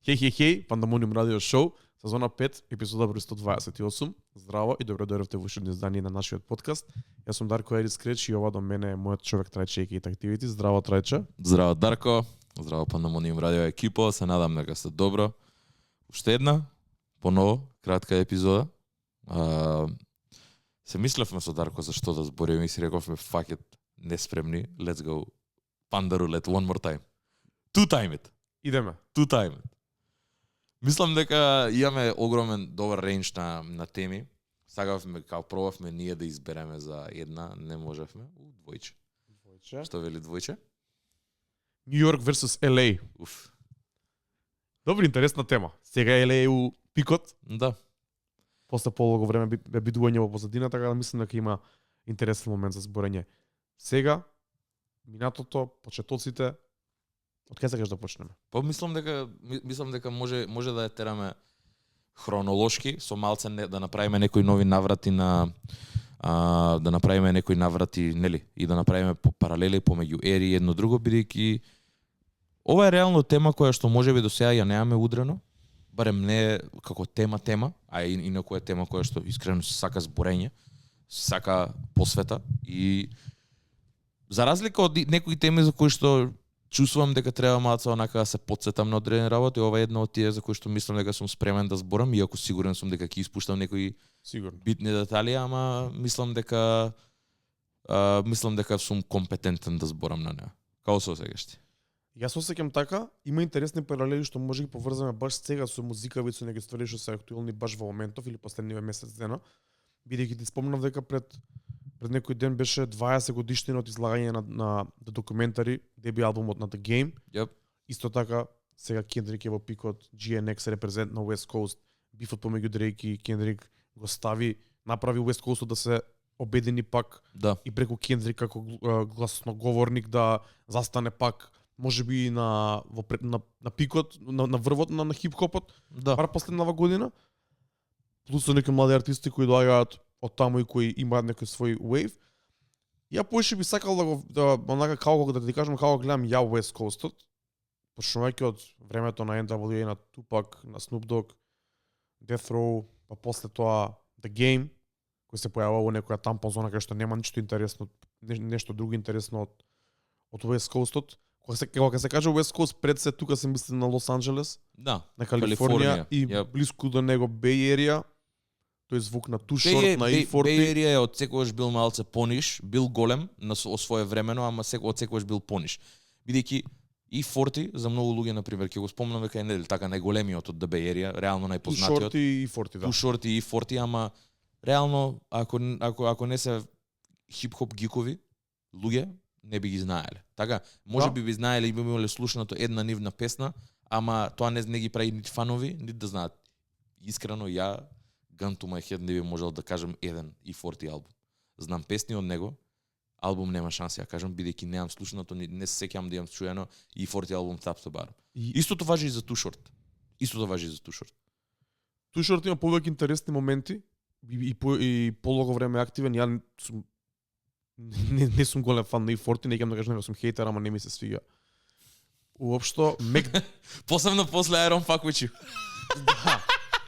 Хеј, Пандамониум радио шоу, сезона 5, епизода број 128. Здраво и добро дојдовте во уште едно издание на нашиот подкаст. Јас сум Дарко Ерис Креч и ова до мене е мојот човек Трајче и Activity. Здраво Трајче. Здраво Дарко, здраво Пандамониум радио екипо, се надам дека сте добро. Уште една, поново, кратка епизода. Се мислевме со Дарко за што да збориме и си рековме fuck it, неспремни, let's go Panda roulette one more time. Two time it. Идеме. Two time it. Мислам дека имаме огромен добар рейндж на теми. Сакавме, као пробавме ние да избереме за една, не можевме. Двојче. Што вели двојче? Нью Йорк versus LA. Уф. Добро, интересна тема. Сега LA е у пикот. Да. После полого време бидување во позадина, така да мислам дека има интересен момент за зборење. Сега, минатото, почетоците, од кај сакаш да почнеме? Па мислам дека може да ја тераме хронолошки, со малце да направиме некои нови наврати да направиме некои наврати, нели, и да направиме паралели помеѓу ери едно друго, бидејќи ова е реално тема која што можеби до сега ја немаме удрено, барем не како тема, а инаку е тема која што искрено сака зборење, сака посвета и за разлика од некои теми за кои што чувствувам дека треба малку онака да се потсетам на одредени работи, ова е една од тие за кои што мислам дека сум спремен да зборам, иако сигурен сум дека ќе испуштам некои Сигурно. битни детали, ама мислам дека сум компетентен да зборам на неа. Како се осеќаш ти? Јас осеќам така, има интересни паралели што може ги поврзаме баш сега со музикави, со некои ствари што се актуелни баш во моментов или последниве месец дена, бидејќи ти спомнав дека пред некој ден беше 20 годишнина од излагање на документари, деби албумот на The Game. Yep. Исто така, сега Кендрик е во пикот, GNX репрезент на West Coast, бифот помеѓу Дрейк и Кендрик го стави, направи West Coast да се обедини пак, Да. и преку Кендрик како гласноговорник да застане пак, можеби на пикот, на врвот на хип-хопот, Да. бар последнава година, плюс со некои млади артисти кои доаѓаат од таму и кои имаат некој свој wave. Ја поише би сакал да онака како да ти кажам како гледам ја West Coast-от, почнувајќи од времето на NWA, на Tupac, на Snoop Dogg, Death Row, па после тоа The Game, кој се појавува во некоја тампон зона кај што нема ништо интересно, нешто друго интересно од West Coast-от. Кога се каже West Coast, пред се тука се мисли на Лос Анџелес, Да. на Калифорнија и Yep. блиску до него Bay Area. Тој звук на Too Short, на E40. Bay Area е од секогаш бил малце пониш, бил голем на свое времено, ама од секогаш бил пониш. Бидејќи E40 за многу луѓе на пример ќе го спомнам дека е нели така најголемиот од The Bay Area, реално Too најпознатиот. Short и E40, да. Too Short и E40, ама реално ако не се хип-хоп гикови луѓе не би ги знаеле. Така, може би знаеле и би имале слушнато една нивна песна, ама тоа не ги прави нити фанови, нити да знаат. Искрено ја Gun to my head не би можел да кажам еден E40 албум. Знам песни од него, албум нема шанси, ја кажам, бидејќи немам слушнато, не се сеќам да имам чуено E40 албум Top to Bottom. Истото важи и за Too Short. Too Short има повеќе интересни моменти и полого време активен. Ја сум не сум голем фан на E40, не ќе да кажам дека сум хейтер, ама не ми се свига. Уопшто Посебно после I Don't Fuck With You.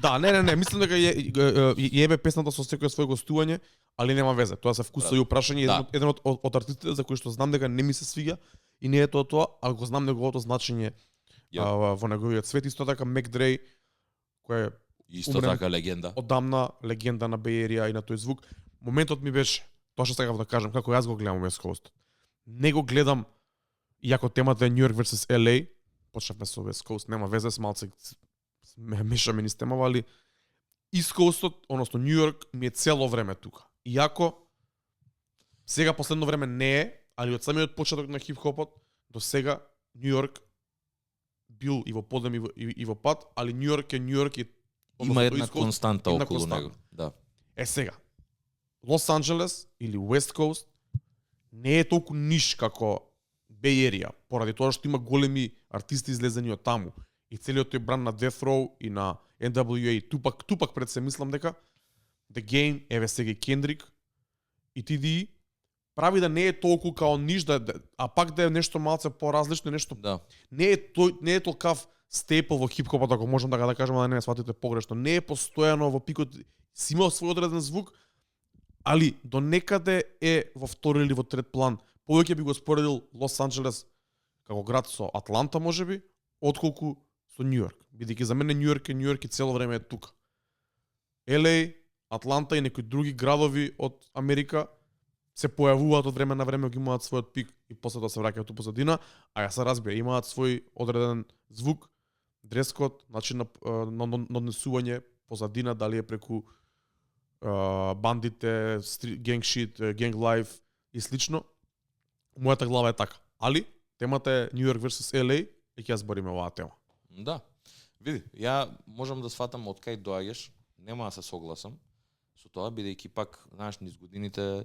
Да, не, мислам дека јебе песната со секој свој гостување, али нема везе. Тоа се вкусови прашање, еден од артистите за кои што знам дека не ми се свига и не е тоа, а го знам неговото значење во неговиот свет. Исто така Мек Дрей, кој е исто така легенда. Одамна легенда на Bay Area и на тој звук. Моментот ми беше, тоа што сакав да кажам, како јас го гледам West Coast. Не го гледам, иако темата е New York versus LA, почнавме со West Coast, нема везе, малце мешаме низ темава, али East Coast-от, односно Нью Йорк, ми е цело време тука. Иако сега последно време не е, али од самиот почеток на хип-хопот до сега Нью Йорк бил и во подем и во пат, али Нью Йорк и има една константа околу него. Да. Сега, Лос Анџелес или West Coast не е толку ниш како Bay Area, поради тоа што има големи артисти излезени од таму. И целиот тој бранд на Death Row и на NWA, Tupac пред се мислам дека The Game, еве сега и Kendrick и TDE прави да не е толку као ниш, а пак да е нешто малце поразлично, нешто. Да. Не е толкав стейпл во хип-хопот, ако можам да кажам, да не ме сватите погрешно. Не е постојано во пикот, си имал свој одреден звук, али до некаде е во втори или во трет план. Повеќе би го споредил Лос Анџелес како град со Атланта можеби, отколку со Њу Йорк. Бидејќи за мене Њу Йорк и цело време е тука. LA, Атланта и некои други градови од Америка се појавуваат од време на време, ги имаат својот пик и после тоа се враќаат у позадина, а ја се разбира, имаат свој одреден звук, дрескод, начин на однесување, позадина, дали е преку бандите, генг шит, генг лайф и слично. Мојата глава е така. Али, темата е Њу Йорк versus LA и ќе ја збориме оваа тема. Да. Види, ја можам да сватам од кај доаѓаш, нема да се согласам со тоа, бидејќи пак, знаеш, низ годините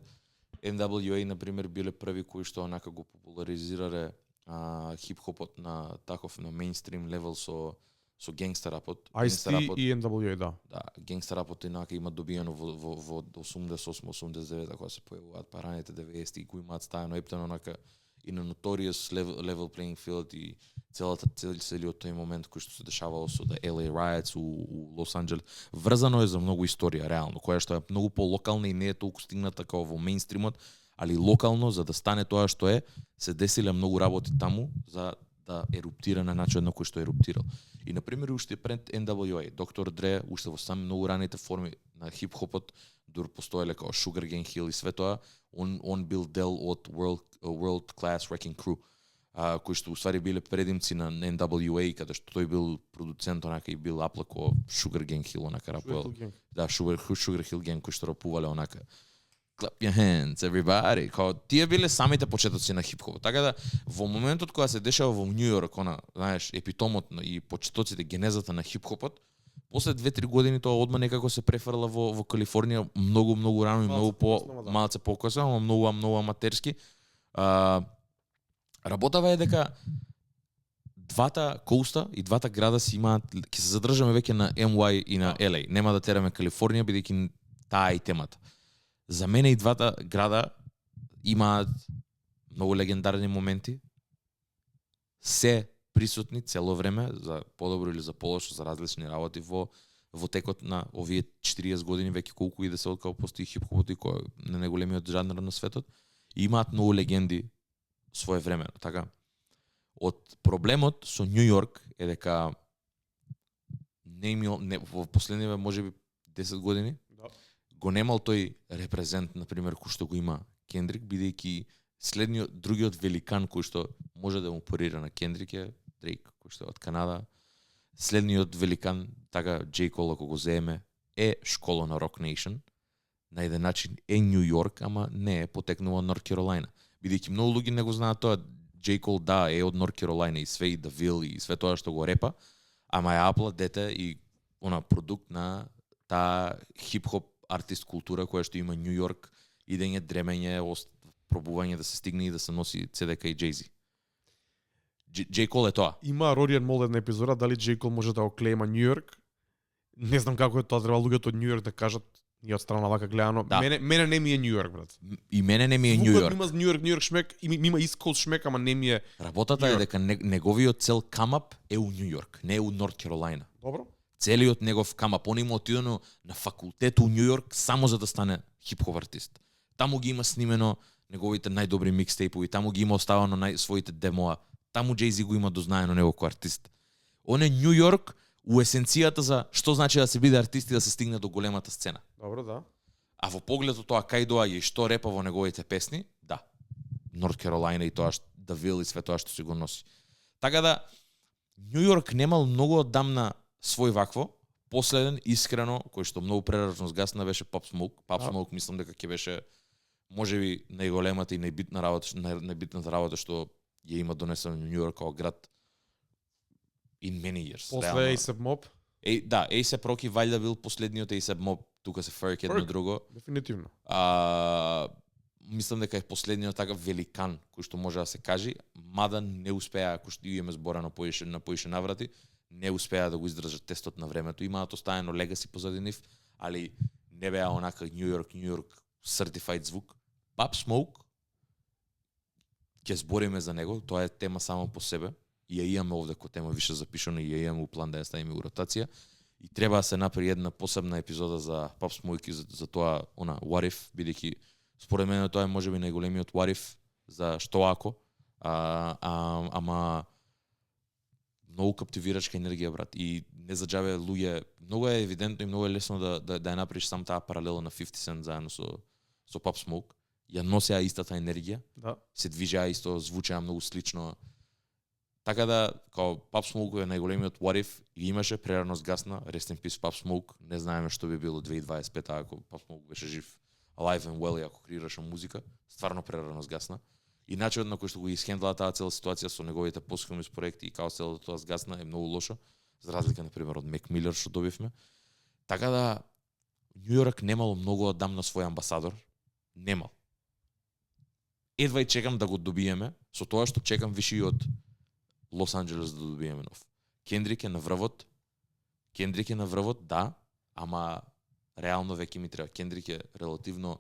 NWA, например, биле први кои што онака го популаризирале хип-хопот на таков на мејнстрим левел со генгстер рапот. Ice-T и NWA, да. Да, генгстер рапот инака има добиено во 88-89 кога се појавуваат параните 90 и кои имаат стајано ептено онака и на Notorious level playing field и целиот тој момент кој што се дешавало со the LA riots у Лос Анџелес. Врзано е за многу историја реално, која што е многу полокална и не е толку стигната како во мејнстримот, али локално за да стане тоа што е, се десиле многу работи таму за да еруптира на начин на кој што еруптирал. И на пример уште пред NWA, Доктор Дре уште во сами многу раните форми на хип-хопот, дур постоеле како Sugar Gang Hill и све тоа, он бил дел од World Class Wrecking Crew, кои што уствари биле предимци на NWA, каде што тој бил продуцент онака и бил аплако Sugar Gang Hill онака рапувал. Да, Sugar Hill Gang кои што рапувале онака. Clap your hands, everybody. Као тие биле самите почетоци на хип-хопот. Така да во моментот кога се дешава во Њу Йорк, она, знаеш, епитомот и почетоците, генезата на хип-хопот, после 2-3 години тоа одма некако се префрла во Калифорнија многу рано и многу малце покосно, ама многу аматерски. Работава е дека двата коуста и двата града си имаат, ќе се задржаме веќе на NY и на LA. Нема да тераме Калифорнија бидејќи таа е темата. За мене и двата града имаат многу легендарни моменти. Се присутни цело време за подобро или за полошо, за различни работи во текот на овие 40 години веќе колку и да се откако постои хип-хопот и кој на најголемиот жанр на светот. И имаат многу легенди своевремено, така. Од проблемот со Њу Йорк е дека во последниве можеби 10 години го немал тој репрезент, например, кој што го има Кендрик, бидејќи другиот великан кој што може да му парира на Кендрик е Дрейк, кој што е од Канада. Следниот великан, така J. Cole ако го земе, е школа на Rock Nation. На еден начин е Њу Йорк, ама не е потекнува од Норт Каролина. Бидејќи многу луѓе не го знаат тоа, J. Cole да е од Норт Каролина и све и Давил и све тоа што го репа, ама е апла дете и продукт на таа хип-хоп артист култура која што има Њу Йорк, идење, дремење, пробување да се стигне и да се носи CDK и Jay-Z. J. Cole е тоа. Има Рориан Мол една епизода, дали J. Cole може да го клейма Њу Йорк. Не знам како е тоа, треба луѓето од Њу Йорк да кажат, и од страна вака гледано. Да. Мене не ми е Њу Йорк, брат. И мене не ми е Њу Йорк. Има Њу Йорк шмек, има East Coast шмек, ама не ми е. Работата е дека неговиот цел камап е у Њу Йорк, не е у Норт Каролина. Добро. Целиот негов камап, он има отидено на факултет у Њу Йорк само за да стане хип-хоп артист. Таму ги има снимено неговите најдобри микстейпови, таму ги има оставено своите демоа, таму Jay-Z го има дознаено него како артист. Он е Њу Йорк у есенцијата за што значи да се биде артист и да се стигне до големата сцена. Добро, да. А во погледот тоа кај доаѓа и што репа во неговите песни, да. Норт Каролина и тоа што Давил и све тоа што си го носи. Така да Њу Йорк немал многу оддамна свој вакво, последен, искрено, кој што многу прерано згасна беше Pop Smoke. Pop Smoke мислам дека ќе беше можеби најголемата и најбитната работа што ја има донесено Њу Йорк како град in many years. После A$AP Mob. Да, A$AP Rocky вајда бил последниот A$AP Mob, тука се фрк едно друго. Дефинитивно. Мислам дека е последниот така великан кој што може да се каже, мада не успеа, кој што имаме зборано на поише наврати, не успеа да го издржат тестот на времето. Имаат оставено легаси позади нив, али не беа онака Њу Йорк certified звук. Pop Smoke ќе збориме за него, тоа е тема само по себе. и ја имаме овде кој тема више запишано и ја имаме у план да ја ставиме у ротација. И треба да се направи една посебна епизода за Pop Smoke за тоа, What If, бидејќи според мене тоа е можеби најголемиот What If за што ако, ама многу каптивирачка енергија, брат, и не за џабе луѓе, многу е евидентно и многу е лесно да ја направиш сам таа паралела на 50 Cent заедно со Pop Smoke. Ја носеа истата енергија, Да. се движеа исто, звучеа многу слично. Така да, као Pop Smoke е најголемиот What If и имаше, прерано сгасна, Rest in Peace Pop Smoke, не знаеме што би било 2025 ако Pop Smoke беше жив, alive and well и ако креираше музика, стварно прерано сгасна. И начинот на кој што го исхендлаа таа цела ситуација со неговите постхумус проекти и као целото тоа сгасна е многу лошо, за разлика на пример од Мек Милер што добивме. Така да Њу Йорк немало многу одамна свој амбасадор, немал. Едва и чекам да го добиеме, со тоа што чекам више и од Лос Анџелес да добиеме нов. Кендрик е на врвот, да, ама реално веќе ми треба. Кендрик е релативно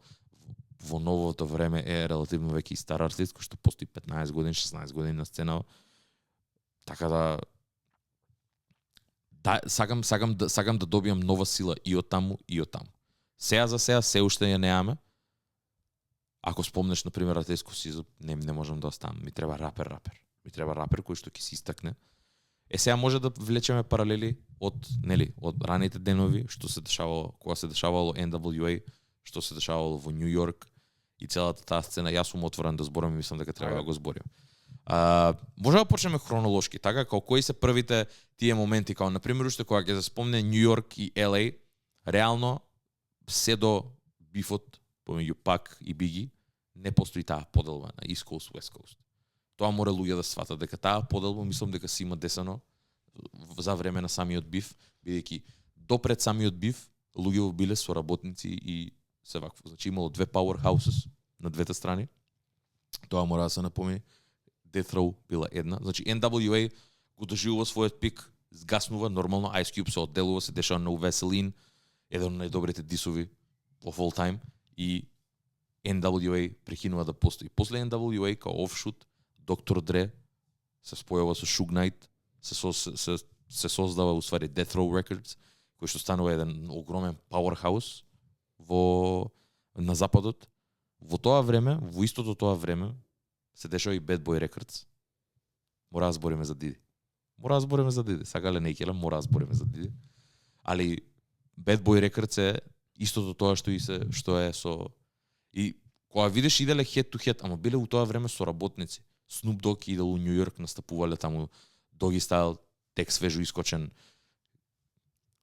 во новото време е релативно веќе и стар артист кој што постои 15 години, 16 години на сцена. Така да сакам да добиам нова сила и од таму и од таму. Сега за сега се уште ја неаме. Ако спомнеш на пример Атеско Сизо, не можам да оставам. Ми треба рапер. Ми треба рапер кој што ќе се истакне. Сега може да влечеме паралели од раните денови, што се дешавало, кога се дешавало NWA, што се дешавало во Њу Йорк и целата таа сцена. Јас сум отворен да зборам и мислам дека треба да го зборим. Може да почнеме хронолошки, така, као кои се првите тие моменти, као на пример уште кога ќе се спомне Њу Йорк и LA, реално се до бифот помеѓу Пак и Биги не постои таа поделба на East Coast, West Coast. Тоа мора луѓе да сватат дека таа поделба, мислам дека се има десено за време на самиот биф, бидејќи допред самиот биф луѓе биле соработници и се вакво. Значи имало две powerhouses на двете страни. Тоа мора да се напомни. Death Row била една. Значи NWA го доживува својот пик, сгаснува нормално, Ice Cube се одделува, се дешава No Vaseline, еден од најдобрите дисови of all time, и NWA прекинува да постои. После NWA као офшут, Доктор Дре се спојува со Suge Knight, се создава уствари Death Row Records, кој што станува еден огромен powerhouse на западот. Во тоа време, во истото тоа време, се дешава и Bad Boy Records. Мора да збориме за Диди. Сакале не келе, мора да збориме за Диди. Али Bad Boy Records е истото тоа што е со... И кога видиш иделе head to head, ама биле у тоа време со работници. Snoop Dogg идел у Њу Йорк, настапувале таму Doggy Style, тек свежо искочен,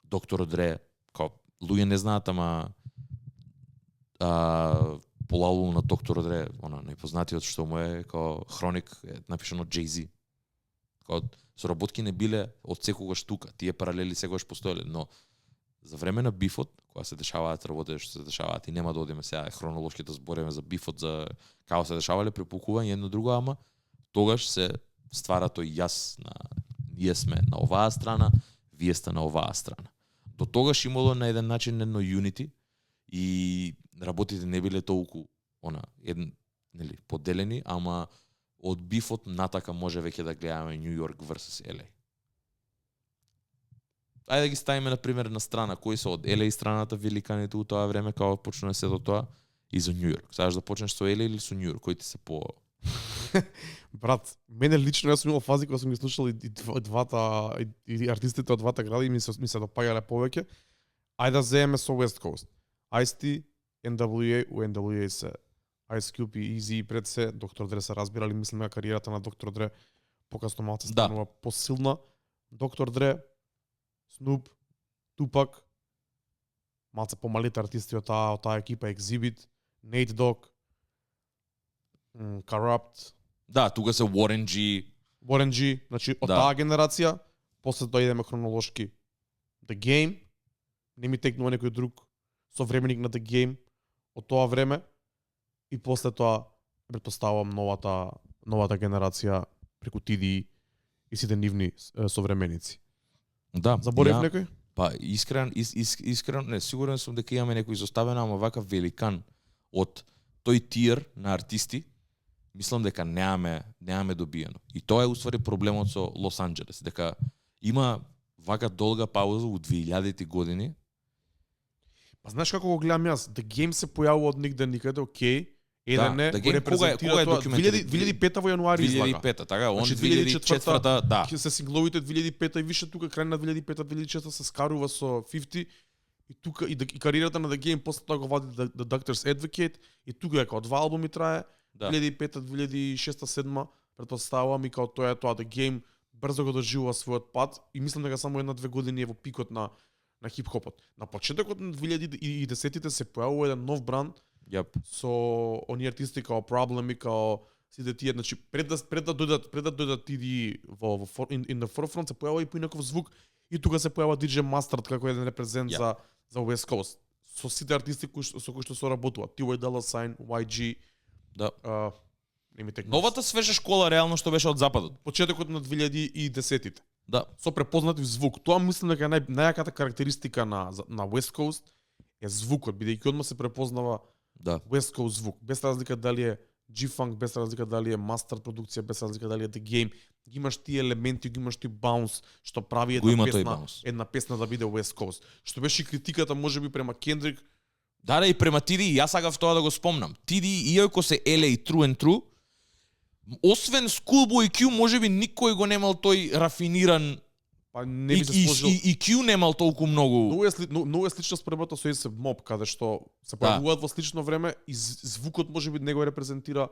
Доктор Дре, као луѓе не знаат, ама пол албум на Доктор Дре, најпознатиот што му е као Хроник, е напишано Jay-Z. Као соработки не биле од секогаш тука, тие паралели секогаш постоеле, но за време на бифот, кога се дешаваат работи што се дешаваат, и нема да одиме сега хронолошки да збориме за бифот, за како се дешавале препукување едно друго, ама тогаш се ствара тој јас на ние сме на оваа страна, вие сте на оваа страна. До тогаш имало на еден начин едно unity и работите не биле толку поделени, ама од бифот натака може веќе да гледаме Њу Йорк versus LA. Ајде да ги ставиме на пример на страна кои се од LA страната великаните у тоа време, кога почнува се до тоа, и за Њу Йорк. Сакаш да почнеш со LA или со Њу Йорк, кои ти се по... Брат, мене лично јас сум имал фази кога сум ги слушал и двата и артистите од двата гради и ми се допаѓале повеќе. Ајде да земеме со West Coast. Ice-T, NWA, у NWA се Ice Cube и Eazy пред се, Доктор Дре се разбирали, мислам дека кариерата на Доктор Дре покасно малку станува посилна. Доктор Дре, Snoop, Tupac, малце помалите артисти од таа екипа, Exhibit, Nate Dogg, Corrupt. Да, тука се Warren G, значи од таа генерација, после тоа идеме хронолошки The Game, не ми текнува некој друг современик на The Game од тоа време, и после тоа претпоставувам новата генерација преку Тиди и сите нивни современици. Да. Заборев некој? Па искрен, не, сигурен сум дека имаме некој изоставен, ама вака великан од тој тир на артисти, мислам дека немаме добиено. И тоа е уствари проблемот со Лос Анџелес, дека има вака долга пауза у 2000-ти години. Па знаеш како го гледам јас? The Game се појавува од нигде никаде, окей. Еден Да, не, The го Game репрезентира кога е тоа. документиран? 2005 во јануари излага. 2005-та, така, он Значи, 2004-та, да. Се сингловите 2005 и више тука крај на 2005-2004 се скарува со 50 и тука и кариерата на The Game после тоа го вади The Doctor's Advocate и тука е као 2 албуми трае. Да. 2005, 2006, 2007 претпоставувам и као тоа е тоа The Game брзо го доживува својот пат и мислам дека само 1-2 години е во пикот на хип-хопот. На почетокот на 2010-тите се појавува еден нов бранд со оние артисти као Problem и као сите тие, значи пред да дојдат тие во in the forefront се појава и поинаков звук и тука се појава DJ Mustard како еден репрезент за West Coast со сите артисти со кои што соработуваат, T.Y. Dolla $ign, YG. Да. Новата свежа школа реално што беше од западот. Почетокот на 2010-тите. Да. Со препознатив звук. Тоа мислам дека е најаката карактеристика на West Coast е звукот, бидејќи одма се препознава West Coast звук, без разлика дали е G-Funk, без разлика дали е Master продукција, без разлика дали е The Game. Ги имаш тие елементи, ги имаш тој баунс што прави една песна да биде West Coast. Што беше критиката можеби према Kendrick. Да, и према Тиди, јас сакав тоа да го спомнам. Тиди, иако се LA True and True, освен Schoolboy Q, можеби никој го немал тој рафиниран. Па не би се сложил. И Q немал толку многу. Многу е слично спремата со A$AP Mob, каде што се појавуваат во слично време и звукот можеби него репрезентира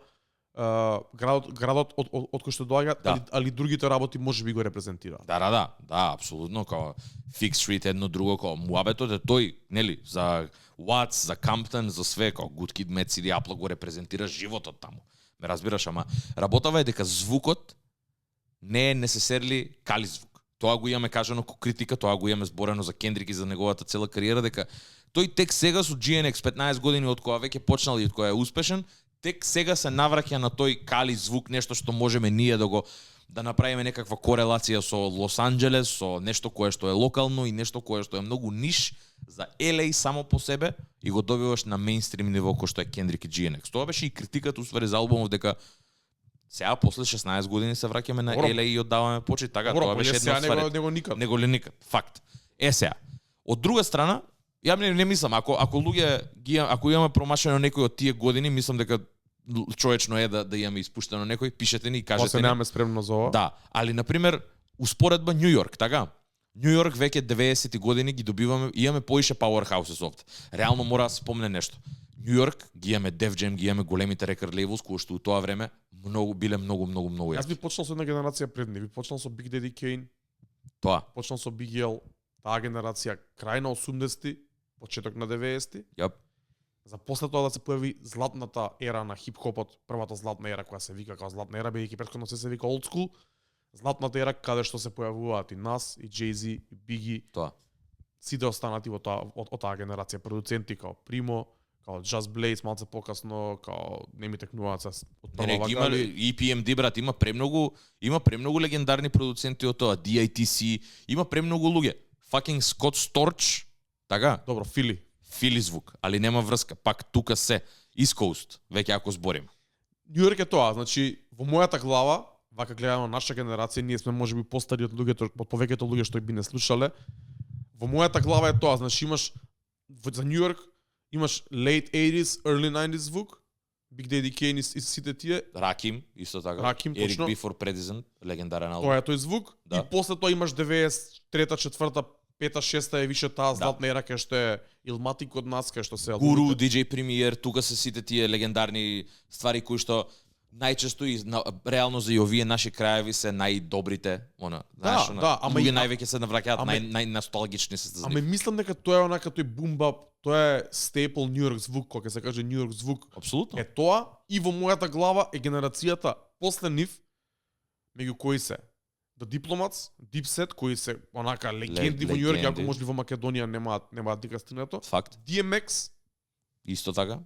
градот од кој што доаѓа, али другите работи можеби го репрезентира. Да, апсолутно, као Fix Street едно друго, као муабетот е тој, нели, за Watts, за Compton, за све, као Good Kid, Mad City, Apple го репрезентира животот таму. Ме разбираш, ама работава е дека звукот не е necessarily кали звук. Тоа го имаме кажано ко критика, тоа го имаме зборено за Кендрик и за неговата цела кариера, дека тој тек сега со GNX 15 години од кога веќе почнал и од кога е успешен, тек сега се навраќа на тој кали звук, нешто што можеме ние да направиме некаква корелација со Лос Анџелес, со нешто кое што е локално и нешто кое што е многу ниш за LA само по себе и го добиваш на мејнстрим ниво кој што е Кендрик и GNX. Тоа беше и критиката уствари за албумот дека сега после 16 години се враќаме на LA и оддаваме почит, така тоа беше една ствар. Него ли никад. Факт. Сега. Од друга страна, ја не мислам, ако имаме промашено некој од тие години, мислам дека човечно е да имаме испуштено некој, пишете ни и кажете. Па се немаме спремно за ова. Да, али на пример успоредба Њу Јорк, така? Њу Јорк веќе 90-ти години ги добиваме, имаме поише powerhouses овде. Реално мора да се спомне нешто. Њу Јорк, ги имаме Def Jam, ги имаме големите record labels кои што у тоа време биле многу јаки. Јас би почнал со една генерација пред нив, би почнал со Big Daddy Kane. Тоа. Почнал со Big L, таа генерација крај на 80-ти, почеток на 90-ти. За после тоа да се појави златната ера на хип-хопот, првата златна ера која се вика како златна ера, бидејќи претходно се вика old school. Златната ера каде што се појавуваат и Nas, и Jay-Z, и Biggie. Тоа. Сите останати од таа генерација продуценти као Primo, као Just Blaze, малце покасно, као не ми текнуваат од прва вака. Има EPMD, брат, има премногу легендарни продуценти од тоа, DITC, има премногу луѓе. Fucking Scott Storch, така? Добро, Фили звук, али нема врска. Пак тука се East Coast, веќе ако зборим. Њу Јорк е тоа, значи во мојата глава, вака гледаме на наша генерација, ние сме можеби постари од луѓето, од повеќето луѓе што би не слушале. Во мојата глава е тоа, значи имаш за Њу Јорк имаш late 80s, early 90s звук, Big Daddy Kane и сите тие. Раким, исто така. Раким, Eric точно. Before President, легендарен албум. Тоа е тој звук. Да. И после тоа имаш 93-та, 4-та, 5-та, 6-та е више таа златна ера кај што е Illmatic од нас, кај што се Guru, DJ Premier, тука се сите тие легендарни ствари кои што најчесто и реално за и овие наши краеви се најдобрите, знаеш, ама луѓе највеќе се навраќаат, најносталгични се за нив. Ама мислам дека тоа е онака тој boom bap, тоа е staple Њу Јорк звук, кога се каже Њу Јорк звук. Апсолутно. Е тоа и во мојата глава е генерацијата после нив, меѓу кои се The Diplomats, Dipset, кои се онака легенди во Њу Јорк, ако можеби во Македонија немаат дека стигнато. Факт. DMX, исто така.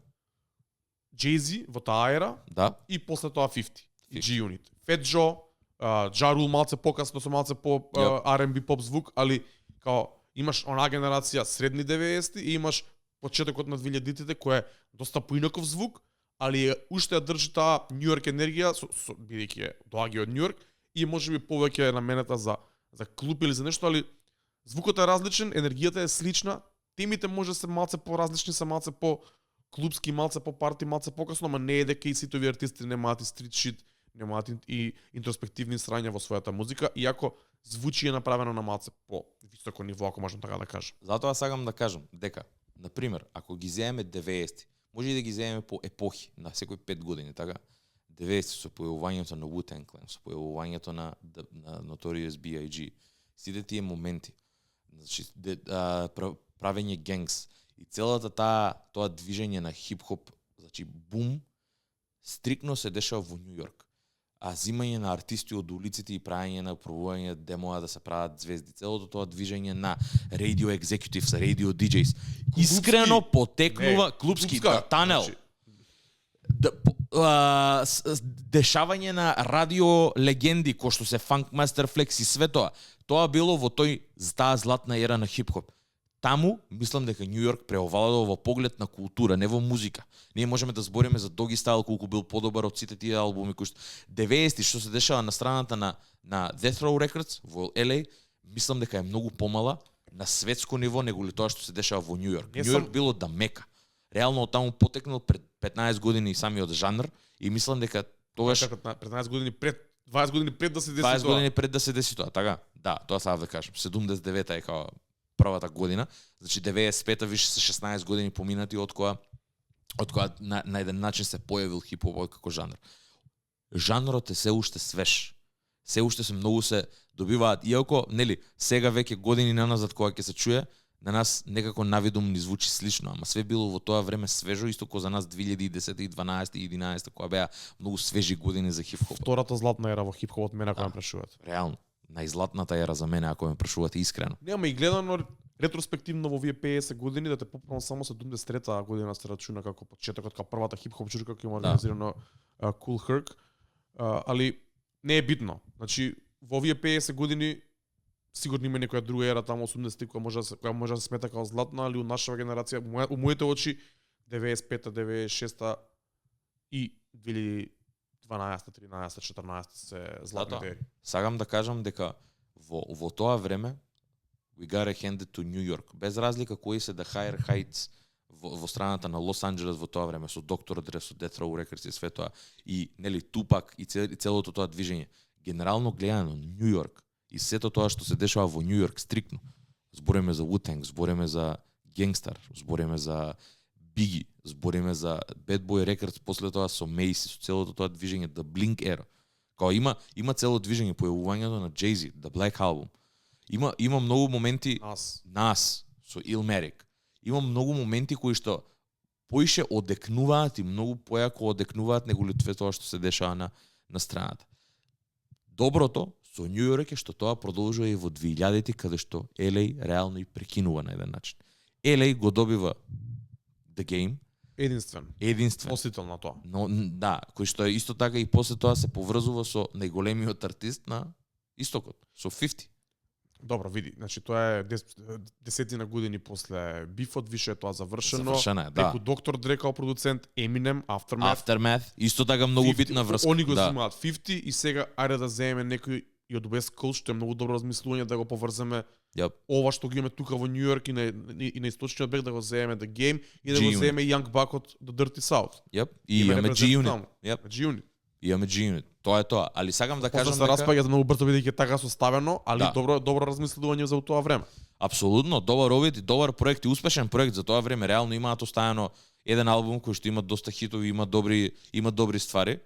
Jay-Z во таа ера, да, и после тоа 50 и G-Unit. Fat Joe, Ja Rule малце покасно со малце по R&B поп звук, али као имаш онаа генерација средни 90-ти и имаш почетокот на 2000-тите кој е доста поинаков звук, али уште ја држи таа Нью Йорк енергија, бидејќи доаѓа од Нью Йорк и можеби повеќе е наменета за клуб или за нешто, али звукот е различен, енергијата е слична, темите може да се малце поразлични, се малце по клубски, малце по парти, малце покасно, ама не е дека и сите овие артисти немаат и стрит шит, немаат и интроспективни срања во својата музика, иако звучи е направено на малце по високо ниво, ако можам така да кажам. Затоа сакам да кажам дека, на пример, ако ги земеме 90-ти, може и да ги земеме по епохи, на секој 5 години, така? 90-ти со појавувањето на Wu-Tang Clan, со појавувањето на Notorious B.I.G. Сите тие моменти, значи правење генгс и целата тоа движење на хип-хоп, значи бум, стрикно се дешава во Нью Йорк. А зимање на артисти од улиците и правење на пробување демоа да се прават звезди, целото тоа движење на radio executives, radio DJs, искрено потекнува клубски танел. Дешавање на радио легенди кои што се Funkmaster Flex и све тоа било во таа златна ера на хип-хоп. Таму, мислам дека Нью Йорк преовладува во поглед на култура, не во музика. Ние можеме да збориме за Doggy Style колку бил подобар од сите тие албуми кои што 90-ти што се дешава на страната на Death Row Records во LA, мислам дека е многу помала на светско ниво него ли тоа што се дешава во Нью Йорк. Нью Йорк било да мека. Реално од таму потекнал пред 15 години самиот жанр и мислам дека тогаш 15 години пред 20 години пред да се деси тоа. 20 години пред да се деси тоа, така? Да, тоа сакав да кажам. 79-та е као првата година, значи 95-та више се 16 години поминати од која на еден начин се појавил хип-хопот како жанр. Жанрот е се уште свеж. Се уште се многу се добиваат, иако нели сега веќе години наназад кога ќе се чуе, на нас некако навидум ни звучи слично, ама све било во тоа време свежо, исто како за нас 2010, 12 и 11 кога беа многу свежи години за хип-хоп. Втората златна ера во хип-хопот мене ако ме прашувате. Реално, најзлатната ера за мене ако ме прашувате искрено. Нема и гледано ретроспективно во овие 50 години да те поправам само 73-та година се рачуна како почетокот, како првата хип-хоп журка која има организирано Cool Herc, али не е битно. Значи во овие 50 години сигурно има некоја друга ера таму 80-ти која може да се смета како златна, али у нашава генерација, у моите очи 95-та, 96-та и 2012, 13, 14 се златни ери. Сакам да кажам дека во тоа време we got a hand to New York. Без разлика кои се the higher heights во страната на Лос Анџелес во тоа време со Dr. Dre, со Death Row Records и све тоа и нели Тупак и целото тоа движење. Генерално гледано Нью Йорк и сето тоа што се дешава во Нью Йорк стрикно. Збориме за Wu-Tang, збориме за Gangstar, збориме за Biggie, збориме за Bad Boy Records, после тоа со Macy, со целото тоа движење The Blink Era. Као има цело движење појавувањето на Jay-Z, The Black Album. Има многу моменти нас со Illmatic. Има многу моменти кои што поише одекнуваат и многу појако одекнуваат него ли тоа што се дешава на страната. Доброто со Нью Йорк е што тоа продолжува и во 2000-ти каде што LA реално и прекинува на еден начин. LA го добива The Game единствен. Посетил на тоа. Но да, кој што е исто така и после тоа се поврзува со најголемиот артист на истокот, со 50. Добро, види, значи тоа е десетина години после бифот, више е тоа завршено. Завршено е, да. Теку Dr. Dre као продуцент, Eminem, Aftermath, исто така многу 50, битна врска. Они го снимаат 50 и сега ајде да земеме некој и од West Coast, што е многу добро размислување да го поврземе ова што ги имаме тука во Нью Йорк и на источниот брег да го земеме The Game и да го земеме Young Buck од The Dirty South. И имаме G-Unit. Имаме G-Unit. Тоа е тоа, али сакам да кажам дека се распаѓа за многу брзо бидејќи така составено, али добро размислување за тоа време. Апсолутно, добар обид и добар проект и успешен проект за тоа време. Реално имаат оставено еден албум кој што има доста хитови, има добри ствари.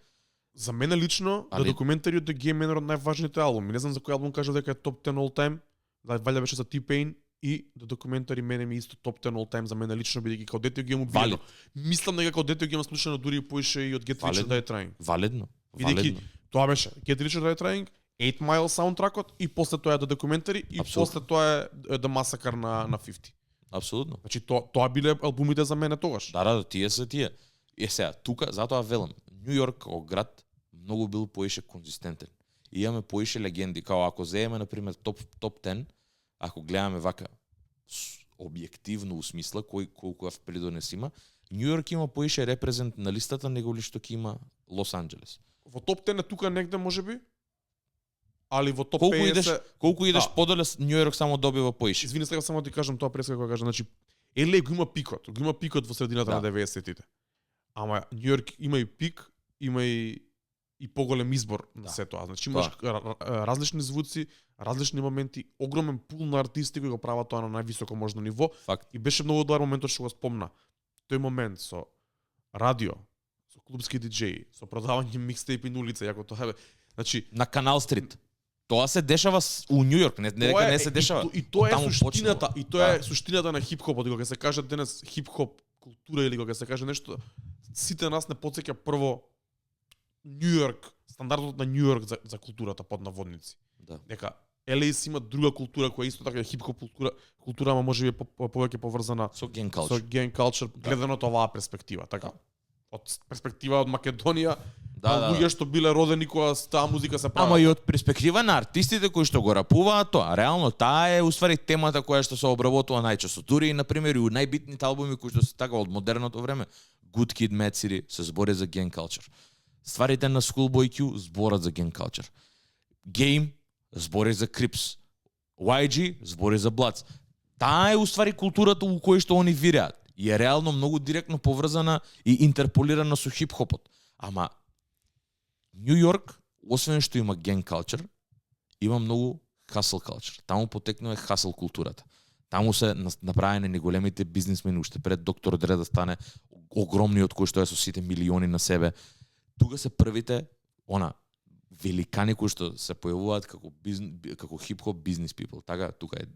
За мене лично, документариот The Game е еден од најважните албуми. Не знам за кој албум кажав дека е топ 10 all time. Да, валја беше за T-Pain и документари мене ми исто топ 10 all time за мене лично бидејќи као дете ги имам убиено. Мислам дека као дете ги имам слушано дури и поише и од Get Rich or Die Trying. Валидно. Тоа беше Get Rich or Die Trying, 8 Mile саундтракот и после тоа е документари и после тоа е The Massacre на 50. Апсолутно. Значи тоа биле албумите за мене тогаш. Да, тие се тие. Сега тука затоа велам, Нью Йорк како град многу бил поише конзистентен. И имаме поише легенди, као ако земеме на пример топ 10, ако гледаме вака објективно у смисла колку придонес има, Нью Йорк има поише репрезент на листата него ли што ќе има Лос Анџелес. Во топ 10 е тука негде можеби. Али во топ Колку 50 колку идеш Да. подале, Нью Йорк само добива поише. Извини, сега само ти кажам тоа преска кога кажа, значи LA го има пикот во средината Да. на 90-тите. Ама Нью Йорк има и пик, има и поголем избор на Да. се тоа. Значи имаш различни звуци, различни моменти, огромен пул на артисти кои го прават тоа на највисоко можно ниво. Факт. И беше многу добар моментот што го спомна. Тој момент со радио, со клубски диџеи, со продавање микстейпи на улица, јако тоа е. Значи, На Канал Стрит. Тоа се дешава у Нью Йорк, не дека не се дешава. И тоа е Оттаму суштината, почнува. и тоа е Да. суштината на хип-хопот. Кога се каже денес хип-хоп култура или кога се каже нешто, сите нас не потсеќа прво Нью Йорк, стандардот на Нью Йорк за културата под наводници. Да. Дека LA си има друга култура која исто така е хип-хоп култура, ама можеби повеќе поврзана Со ген со калчер. ген culture, гледано од оваа перспектива, така. Од перспектива од Македонија, Да. луѓе што биле родени кога таа музика се прави. Ама и од перспектива на артистите кои што го рапуваат тоа, реално таа е уствари темата која што се обработува најчесто. Дури и на пример и у најбитните албуми кои што се така од модерното време, Good Kid, Mad City се збори за ген culture. Стварите на Schoolboy Q зборат за ген culture. Game збори за Crips. YG збори за Bloods. Таа е уствари културата у која што они виреат и е реално многу директно поврзана и интерполирана со хип-хопот. Ама Нью Йорк, освен што има ген culture, има многу hustle culture. Таму потекнува hustle културата. Таму се направени ни големите бизнисмени уште пред доктор Дре да стане огромниот кој што е со сите милиони на себе. Тука се првите великани кои што се појавуваат како хип-хоп бизнис people. Така, тука е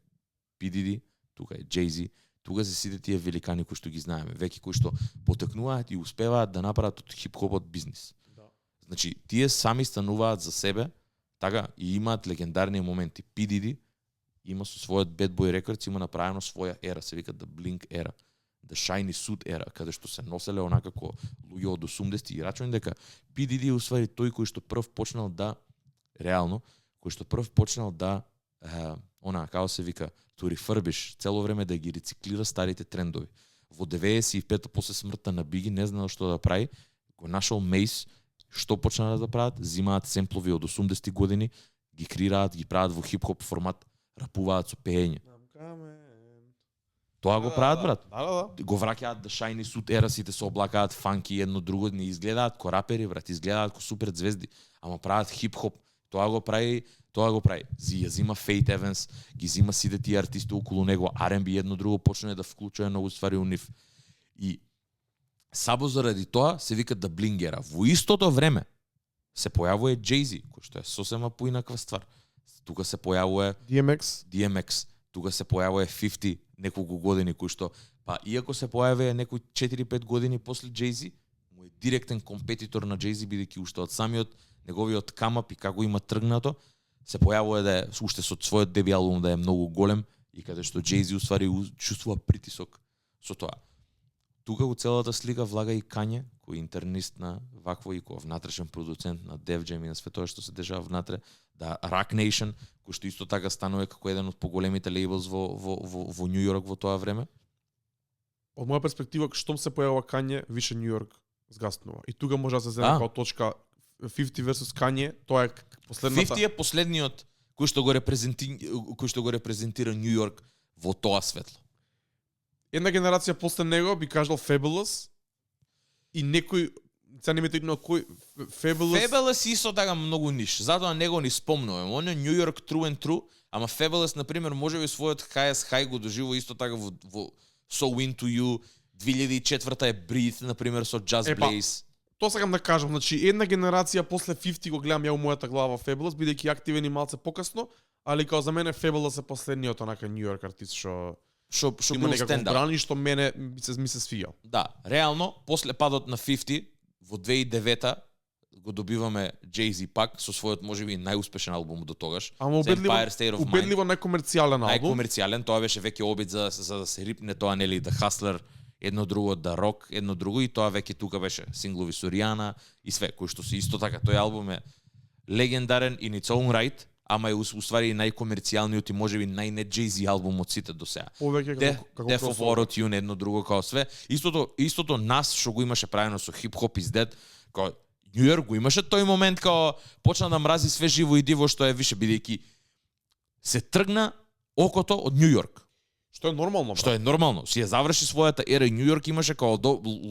P. Diddy, тука е Jay-Z, тука се сите тие великани кои што ги знаеме, веќе кои што потекнуваат и успеваат да направат од хип-хопот бизнис. Да. Значи, тие сами стануваат за себе, така, и имаат легендарни моменти. P. Diddy има со својот Bad Boy Records, има направено своја ера, се вика The Blink era, The Shiny Suit era, каде што се носеле онака како луѓе од 80-ти и рачувам дека P. Diddy е усвари тој кој што прв почнал да, реално, кој што прв почнал да, како се вика, to refurbish, цело време да ги рециклира старите трендови. Во 95-та после смртта на Биги не знаел што да прави, го нашол Мейс, што почнаа да прават, зимаат семплови од 80-ти години, ги креираат, ги прават во хип-хоп формат, рапуваат со пеење. Тоа го прават, брат. Да. Го враќаат да Shiny Suit era, сите се облакаат фанки едно друго, не изгледаат ко рапери, брат, изгледаат ко супер звезди, ама прават хип-хоп. Тоа го прави. Ја зима Фейт Еванс, ги зима сите тие артисти околу него, R&B едно друго почне да вклучува многу ствари у нив. И сабо заради тоа се вика The Blink era. Во истото време се појавува Jay-Z, кој што е сосема поинаква ствар. Тука се појавува DMX, тука се појавува 50 неколку години кој што, па иако се појавува некои 4-5 години после Jay-Z, му е директен компетитор на Jay-Z, бидејќи уште од самиот неговиот камап и како има тргнато, се појавува да е уште со својот деби албум да е многу голем и каде што Jay-Z уствари чувствува притисок со тоа. Тука во целата слика влага и Kanye, кој е интернист на вакво и кој внатрешен продуцент на Def Jam и на све тоа што се дешава внатре, да Rock Nation, кој што исто така станува како еден од поголемите лейблс во Нью Йорк во тоа време. Од моја перспектива, штом се појавува Kanye, више Нью Йорк згаснува. И тука може да се земе како точка 50 versus Kanye, тоа е последната. 50 е последниот кој што го репрезентира Нью Йорк во тоа светло. Една генерација после него би кажал Fabulous и некој, сега не ми текнува кој, Fabulous исто така многу ниш, затоа него ни спомнувам. Он е Нью Йорк true and true, ама Fabulous на пример можеби својот highest high го доживува исто така во So Into You, 2004 е Breathe на пример со Just Blaze. Тоа сакам да кажам, значи една генерација после 50 го гледам ја у мојата глава Fabulous, бидејќи активен и малце покасно, али као за мене Fabulous е последниот онака Нью Йорк артист што има некако брани што мене ми се свија. Да, реално после падот на 50 во 2009 го добиваме Jay-Z пак со својот можеби најуспешен албум до тогаш. Ама убедливо најкомерцијален албум. Најкомерцијален, тоа беше веќе обид за да се рипне тоа нели The Hustler, едно друго да рок, едно друго и тоа веќе тука беше синглови со Ријана и све кои што се исто така. Тој албум е легендарен in its own right, ама е уствари најкомерцијалниот и можеби најне Jay-Z албум од сите до сега. Повеќе како Death of Auto-Tune, едно друго као све. Истото нас што го имаше правено со хип-хоп издет, као Нью Йорк го имаше тој момент као почна да мрази све живо и диво што е више бидејќи се тргна окото од Нью Йорк. Што е нормално, брат. Што е нормално. Си ја заврши својата ера и Нью Йорк имаше као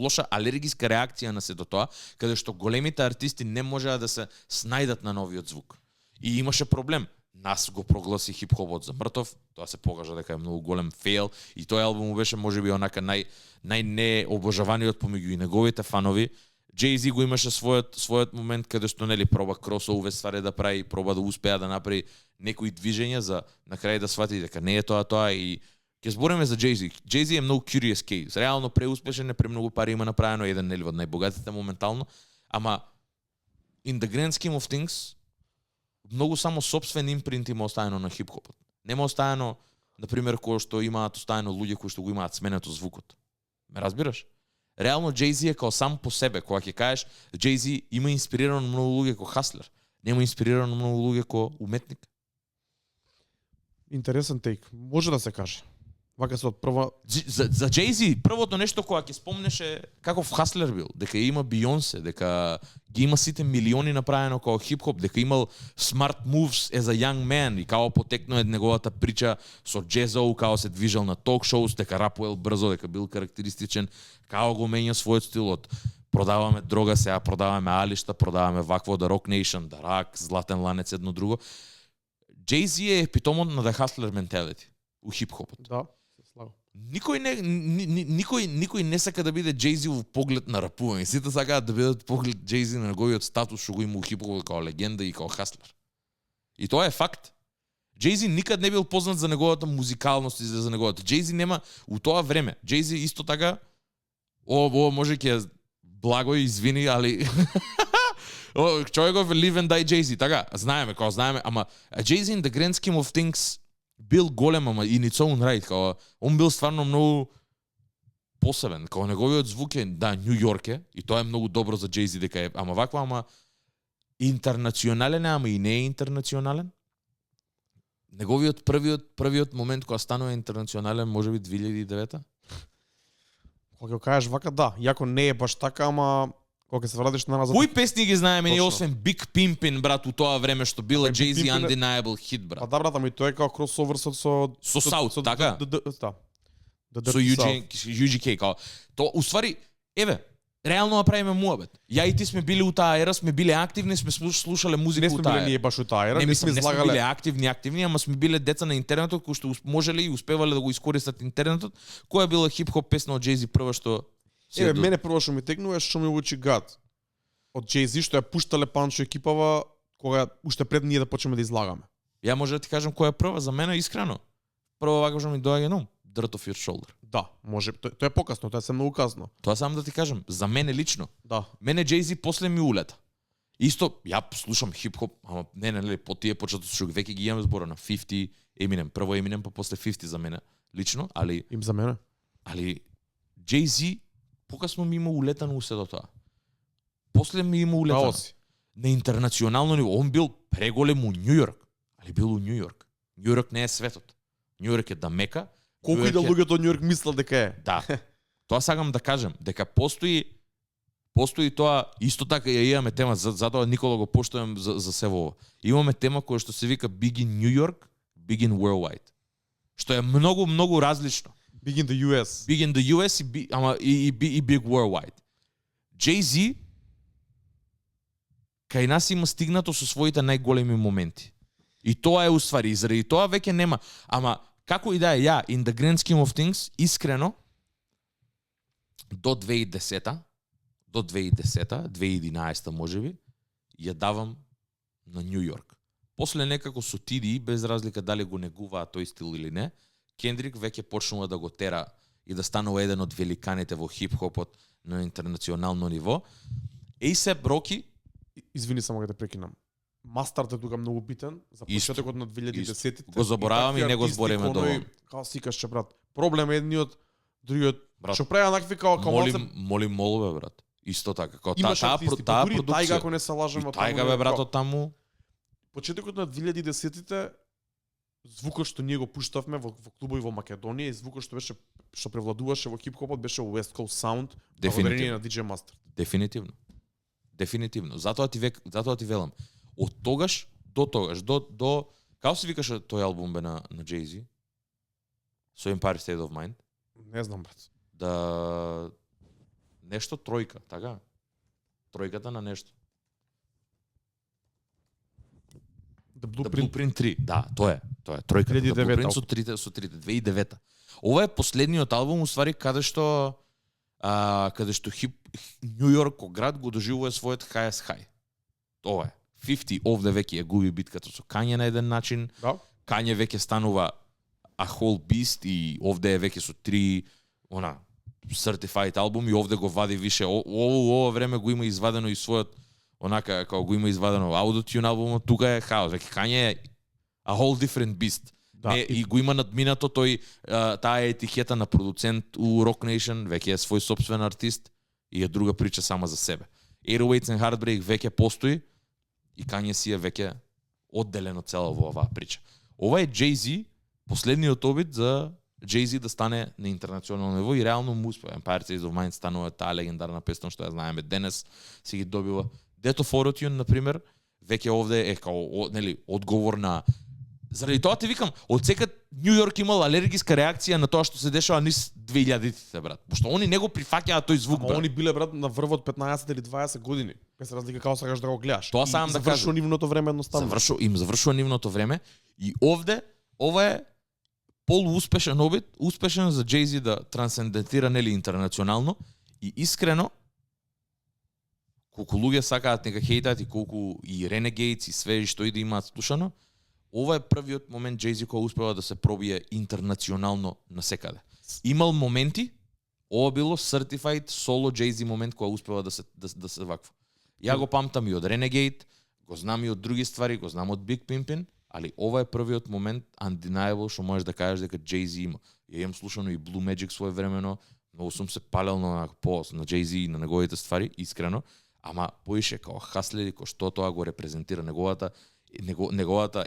лоша алергиска реакција на сето тоа, каде што големите артисти не можеа да се снајдат на новиот звук. И имаше проблем. Нас го прогласи хип-хопот за мртов, тоа се покажа дека е многу голем фейл и тој албум беше можеби онака најнеобожаваниот помеѓу и неговите фанови. Jay-Z го имаше својот момент каде што нели проба кросовер ствари да прави, проба да успеа да направи некои движења за на крај да свати дека не е тоа и ќе збориме за Jay-Z. Jay-Z е многу curious case. Реално преуспешен е, премногу пари има направено, еден нели од најбогатите моментално, ама in the grand scheme of things многу само сопствен импринт има оставено на хип-хопот. Нема оставено, например, кој што имаат оставено луѓе кои што го имаат сменето звукот. Ме разбираш? Реално Jay-Z е као сам по себе, кога ќе кажеш Jay-Z има инспирирано многу луѓе ко хаслер, нема инспирирано многу луѓе ко уметник. Интересен тейк. Може да се каже. Вака се од прва За Jay-Z првото нешто кога ќе спомнеше каков хаслер бил, дека има Beyoncé, дека ги има сите милиони направено како хип-хоп, дека имал smart moves as a young man и како потекнува од неговата прича со джезоу, како се движел на ток шоус, дека рапуел брзо, дека бил карактеристичен, како го менја својот стил од продаваме дрога, сега продаваме алишта, продаваме вакво да Rock Nation, да Рак, Златен ланец, едно друго. Jay-Z е епитомот на the hustler mentality у хип-хопот. Да, се слагам. Никој не сака да биде Jay-Z во поглед на рапување. Сите сакаат да бидат поглед Jay-Z на неговиот статус што го има у хип-хопот као легенда и као хаслер. И тоа е факт. Jay-Z никад не бил познат за неговата музикалност и за неговата. Jay-Z нема у тоа време. Jay-Z исто така ово може ќе благо извини, али човеков live and die Jay-Z, така, знаеме, ама Jay-Z in the grand scheme of things бил голем, ама in its own right, као, он бил стварно многу посебен, као неговиот звук е, да, Нью Йорк е, и тоа е многу добро за Jay-Z дека е, ама ваква, ама интернационален е, ама и не е интернационален. Неговиот првиот момент кога станува интернационален, можеби 2009-та? Кога ќе кажеш вака, да, иако не е баш така, ама кога се вратиш назад. Кои песни ги знаеме ние Точно. освен Big Pimpin, брат, у тоа време што била Big Jay-Z Pimpin е- Undeniable Hit, брат. Па да, брат, ама и тоа е као кросовер со South, така? Да. Со UGK, као. То, уствари, еве, реално направиме муабет. Ја и ти сме били у таа ера, сме били активни, сме слушале музика Не у сме таа биле ера. ние баш у таа ера, Не сме излагале. биле активни, ама сме биле деца на интернетот кои што можеле и успевале да го искористат интернетот. Која била хип-хоп песна од Jay-Z прва што се Еве, мене прво што ми текнува е што ми учи гад. Од Jay-Z што ја пуштале Панчо екипава кога уште пред ние да почнеме да излагаме. Ја може да ти кажам која е прва за мене искрено. Прво вака што ми доаѓа на ум, Dirt of Your Shoulder. Да, може, тоа е покасно, тоа е се многу касно. Тоа сам да ти кажам, за мене лично. Да. Мене Jay-Z после ми улета. Исто, ја слушам хип-хоп, ама не, по тие почетот што веќе ги имам збора на 50, Eminem, прво Eminem, па после 50 за мене лично, али Им за мене. Jay-Z покасно ми има улетано усе до тоа. После ми има улетано. Право си. На интернационално ниво, он бил преголем у Нью Йорк, али бил у Нью Йорк. Нью Йорк не е светот. Нью Йорк е да мека. Колку и да луѓето од Нью Йорк мислат дека е. Да. Тоа сакам да кажем, дека постои тоа, исто така ја имаме тема, затоа Никола го поштувам за се во ова. Имаме тема која што се вика Big in New York, Big in Worldwide. Што е многу различно. Big in the US. Big in the US и Big Worldwide. Jay-Z кај нас има стигнато со своите најголеми моменти. И тоа е уствари, заради тоа веќе нема. Ама како и да е, ја, in the grand scheme of things, искрено, до 2010-та, 2011-та можеби, ја давам на Нью Йорк. После некако со TDE, без разлика дали го негуваат тој стил или не, Кендрик веќе почнува да го тера и да станува еден од великаните во хип-хопот на интернационално ниво. A$AP Rocky, Извини само да те прекинам. Мастарт е тука многу битен за Исто, почетокот на 2010-тите. Го заборавам и не го збориме доволно. Као сикаш че брат. Проблем е едниот, другиот Брат, што прави онакви као молим молбе, брат. Исто така, како имаш артисти, таа дури продукција. Тајга ако не се лажам, И Тајга бе брато таму. почетокот на 2010-тите звукот што ние го пуштавме во клубови во Македонија и звукот што превладуваше во хип-хопот беше West Coast Sound, благодарение на DJ Mustard. Дефинитивно. Дефинитивно. Затоа ти велам. Од тогаш до како се викаше тој албум бе на Jay-Z? So Empire State of Mind? Не знам, брат. Да нешто тројка, така? Тројката на нешто. The The Blueprint. Blueprint 3. Да, тоа е. Тројката. The 2009 Blueprint со трите 2009. Ова е последниот албум уствари каде што Нью Йорк ко град го доживува својот highest high. Ова е. 50 овде веќе ја губи битката со Kanye на еден начин. Да. Kanye веќе станува a whole beast и овде е веќе со 3 certified албум и овде го вади више. Ова време го има извадено и својот онака како го има извадено Autotune албумот, тука е хаос. Веќе Kanye е a whole different beast. Да, и го има надминато тој таа етикета на продуцент у Rock Nation, веќе е свој сопствен артист и е друга прича сама за себе. Airwaves and Heartbreak веќе постои и Kanye си е веќе одделено цело во оваа прича. Ова е Jay-Z, последниот обид за Jay-Z да стане на интернационално ниво и реално му успеа. Empire State of Mind станува таа легендарна песна што ја знаеме денес, си ги добива. Death of Autotune, например, веќе овде е као нели одговор на. Заради тоа ти викам, од секад Нью Йорк имал алергиска реакција на тоа што се дешава низ 2000-тите, брат. Пошто они не го прифаќаат тој звук, брат. Они биле, брат, на врвот 15 или 20 години. Без разлика како сакаш да го гледаш. Тоа сам да кажам. Завршува нивното време едноставно. Завршува нивното време и овде ова е полууспешен обид, успешен за Jay-Z да трансцендентира нели интернационално и искрено колку луѓе сакаат нека хейтат и колку и Renegades и све што и да имаат слушано, ова е првиот момент Jay-Z кој успева да се пробие интернационално насекаде. Имал моменти, ова било certified solo Jay-Z момент кој успева да се ваква. Ја го памтам и од Renegade, го знам и од други ствари, го знам од Big Pimpin, али ова е првиот момент undeniable што можеш да кажеш дека Jay-Z има. Ја имам слушано и Blue Magic своевремено, многу сум се палел на Jay-Z и на неговите ствари, искрено, ама поише као хаслери кој што тоа го репрезентира неговата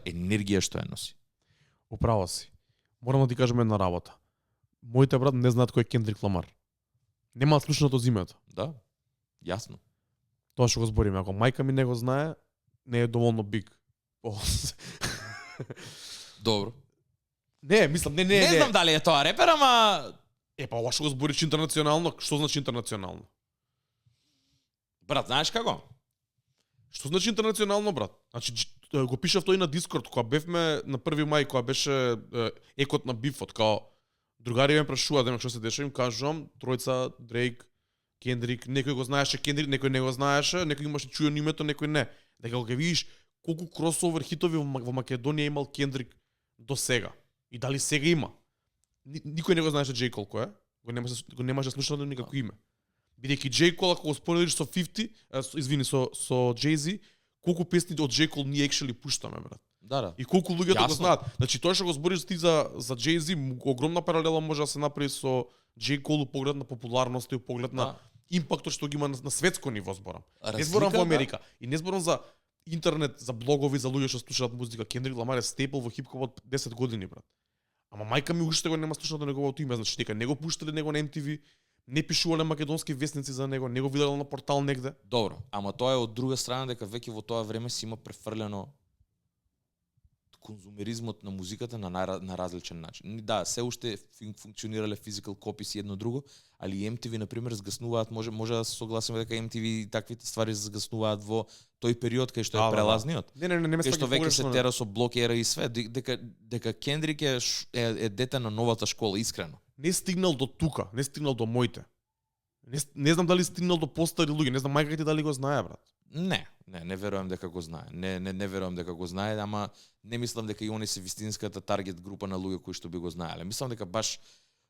енергија што ја носи. Управо си. Морам да ти кажам една работа. Моите брат не знаат кој е Кендрик Ламар. Немаат слушнато за името. Да, јасно. Тоа што го збориме. Ако мајка ми не го знае, не е доволно биг. Добро. Не, мислам, не. Не знам дали е тоа репер, ама Па ова што го збориш интернационално, што значи интернационално? брат, знаеш како? Што значи интернационално, брат? Значи го пишав тој на Дискорд кога бевме на 1 мај, кога беше екот на бифот, као другари ме прашуваат дека што се дешава, им кажувам тројца Дрейк, Кендрик, некој го знаеше Кендрик, некој не го знаеше, некој имаше чуено името, некој не. Дека го видиш колку кросовер хитови во Македонија имал Кендрик до сега. И дали сега има? Никој не го знаеше J. Cole кој е, го немаше слушано никако име. Бидејќи J. Cole, ако го споредиш со 50, со Jay-Z, колку песни од J. Cole ние actually пуштаме, брат. Да. И колку луѓето го Јасно. знаат. Значи тоа што го збориш ти за Jay-Z, огромна паралела може да се направи со J. Cole поглед на популарност и поглед на импактот што ги има на светско ниво, зборам. Не зборам во Америка. И не зборам за интернет, за блогови, за луѓе што слушаат музика. Кендрик Ламар е стейпл во хип-хопот 10 години, брат. Ама мајка ми уште го нема слушнато неговото име, значи дека не го пуштале него на MTV, не пишувале македонски весници за него, не го виделе на портал негде. Добро, ама тоа е од друга страна дека веќе во тоа време си има префрлено конзумеризмот на музиката на различен начин. Да, се уште функционирале physical copies и едно друго, али MTV на пример згаснуваат, може да се согласиме дека MTV и таквите ствари згаснуваат во тој период кај што е прелазниот. Не кај што веќе се тера со блок ера и све, дека Кендрик е дете на новата школа, искрено. Не стигнал до тука, не стигнал до моите. Не знам дали стигнал до постари луѓе, не знам мајка ти дали го знае, брат. Не верувам дека го знае. Не верувам дека го знае, ама не мислам дека и они се вистинската таргет група на луѓе кои што би го знаеле. Мислам дека баш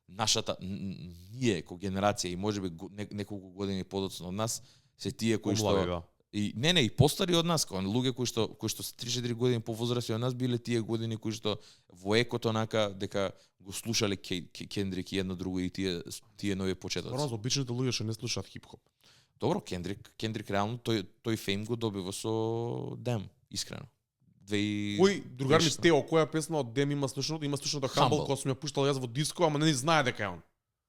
нашата ние ко генерација и можеби неколку години подоцна од нас се тие кои што и и постари од нас, кон луѓе кои што се 3-4 години повозрасни од нас биле тие години кои што во екото онака дека го слушале Кендрик и едно друго и тие нови почетоци. Зборам за обичните луѓе што не слушаат хип-хоп. Добро, Кендрик реално тој фейм го добива со Дем, искрено. Кој другар ми Тео, која песна од Дем има слушното? Има слушното Humble, Humble. која сум ја пуштал јас во диско, ама не знае дека е он.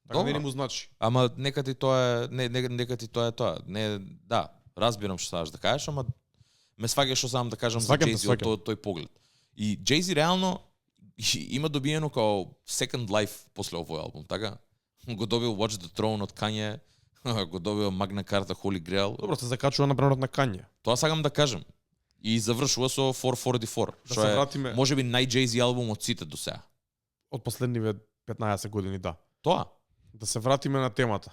Така Добро. не му значи. Ама нека ти тоа е, нека ти тоа е тоа. Не, да, разбирам што сакаш да кажеш, ама ме сваќаш што сам да кажам за Сваќам те, Jay-Z од сваќам. тој поглед. И Jay-Z реално има добиено као second life после овој албум, така? Го добил Watch the Throne од Kanye, го добил Magna Carta Holy Grail. Добро, се закачува на брендот на Kanye. Тоа сакам да кажем. И завршува со 444, Да што се е вратиме можеби нај-Jay-Z албум од сите до сега. од последниве 15 години, да. Тоа. Да се вратиме на темата.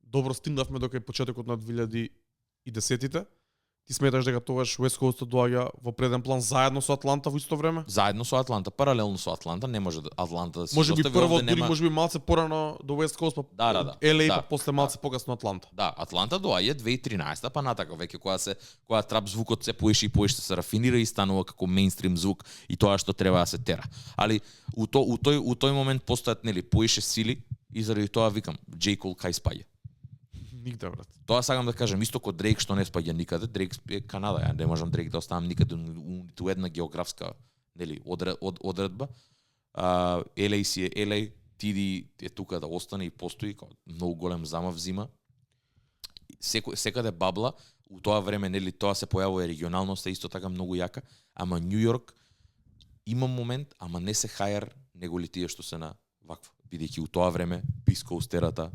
Добро стигнавме до кај почетокот на 2010-тите. Ти сметаш дека тогаш West Coast доаѓа во преден план заедно со Атланта во исто време? Заедно со Атланта, паралелно со Атланта, не може да Атланта да се Може би остави прво, овде, дури нема... може би малце порано до West Coast, па Да. LA, Да. па после малце покасно Атланта. Да, Атланта доаѓа 2013 па натака веќе кога трап звукот се поише и поише се рафинира и станува како мејнстрим звук и тоа што треба да се тера. Али у тој момент постојат нели поише сили и заради тоа викам J. Cole кај спаѓа. Нигде, брат. Тоа сакам да кажам, исто ко Дрейк што не спаѓа никаде, Дрейк е Канада, ја не можам Дрейк да оставам никаде ниту една географска нели одредба. LA си е LA, TD е тука да остане и постои, како многу голем замав зима. Секаде бабла, у тоа време нели тоа се појавува регионалноста исто така многу јака, ама Њу Йорк има момент, ама не се хајар него ли тие што се на ваква, бидејќи у тоа време Пискоустерата,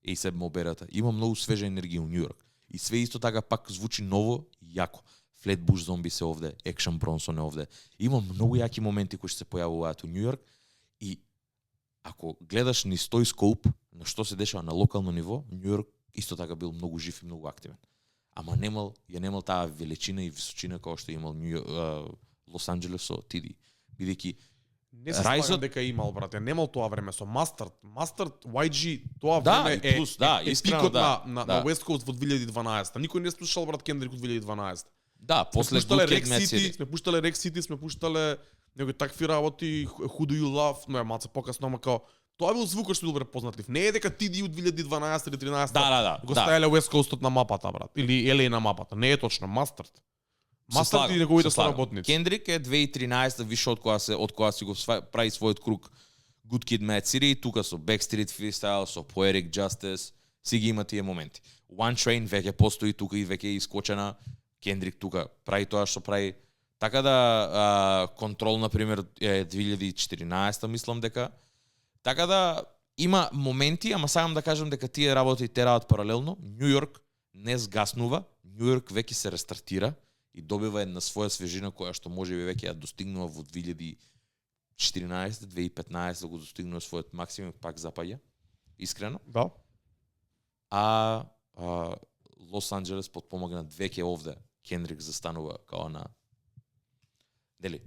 A$AP Моберата, има многу свежа енергија у Њу Йорк. И све исто така пак звучи ново и јако. Flatbush Zombie се овде, Action Bronson е овде. Има многу јаки моменти кои се појавуваат у Њу Йорк и ако гледаш низ тој скоп на што се дешава на локално ниво, Њу Йорк исто така бил многу жив и многу активен. Ама немал таа величина и височина како што имал Лос Анџелес со TD. Бидејќи Не се Райзот- слагам дека имал, брате, немал тоа време со Mustard, YG, тоа Да, време и плюс, да, искрено, пикот да, на да. West Coast во 2012. Никој не слушал брат Кендрик од 2012. да, после Сме пуштале Good Rex Kid, Mad City, City. сме пуштале Rex City, сме пуштале некои такви работи, Who Do You Love, но е малце покасно, ама као тоа бил звукот што бил препознатлив. Не е дека TD од 2012 или 13 Да. го ставиле West Coastот на мапата, брат, или LA на мапата. Не е точно, Mustard. Mustard и неговите соработници. Кендрик е 2013 више од кога си го прави својот круг Good Kid, Mad City, и тука со Backstreet Freestyle, со Poetic Justice, си ги има тие моменти. One Train веќе постои тука и веќе е искочена. Кендрик тука прави тоа што прави. Така да Control на пример е 2014 мислам дека. Така да има моменти, ама сакам да кажам дека тие работи тераат паралелно. Њу Йорк не згаснува, Њу Йорк веќе се рестартира и добива една своја свежина која што можеби веќе ја достигнува во 2014-2015 да го достигнува својот максимум, пак запаѓа. Искрено. Да. А Лос Анџелес подпомогнат веќе овде Кендрик застанува као на дели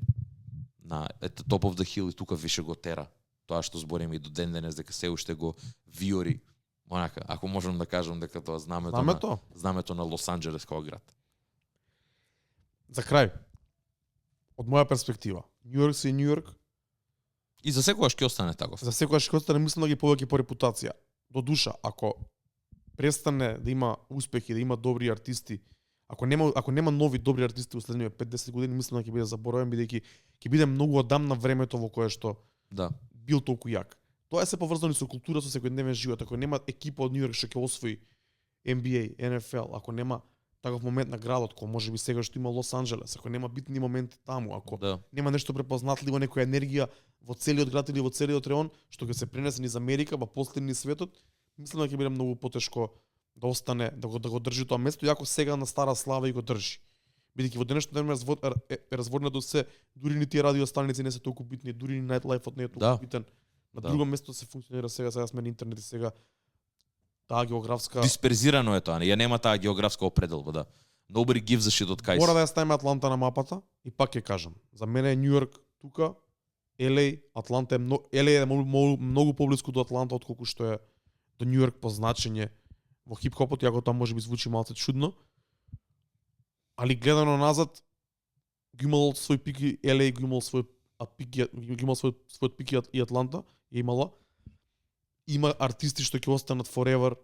на top of the hill и тука више го тера тоа што збориме и до ден денес дека се уште го виори онака, ако можам да кажам дека тоа знамето на Лос Анџелес како град. За крај, од моја перспектива, Њу Йорк си Њу Йорк, И за секогаш ќе остане таков. за секојаш ќе остане мислам да ги повеќе по репутација. До душа, ако престане да има успехи, да има добри артисти, ако нема нови добри артисти во следниве 5-10 години, мислам да ќе биде заборавен бидејќи ќе биде многу одамна времето во кое што Да. бил толку јак. Тоа е се поврзано со култура, со секојдневен живот. Ако нема екипа од Њу Йорк што ќе освои NBA, NFL, ако нема таков момент на градот кој можеби сега што има Лос Анџелес, ако нема битни моменти таму, ако Да. нема нешто препознатливо, некоја енергија во целиот град или во целиот реон што ќе се пренесе низ Америка, па после низ светот, мислам да ќе биде многу потешко да остане, да го држи тоа место, иако сега на стара слава и го држи. Бидејќи во денешното време е разворнето се, дури ни тие радиостаници не се толку битни, дури ни Nightlife-от не е толку Да. битен. На Да. друго место се функционира сега сме на интернет и сега таа географска Дисперзирано е тоа, ја нема таа географска определба, да. Nobody gives a shit од кај. Мора да ја ставиме Атланта на мапата и пак ќе кажам. За мене е Њу Йорк тука, LA, Атланта е LA е многу поблиску до Атланта отколку што е до Њу Йорк по значење во хип-хопот, иако тоа можеби звучи малце чудно. Али гледано назад, ги имало свој пик и LA, ги имало свој својот пик и Атланта, ја имала. Има артисти што ќе останат forever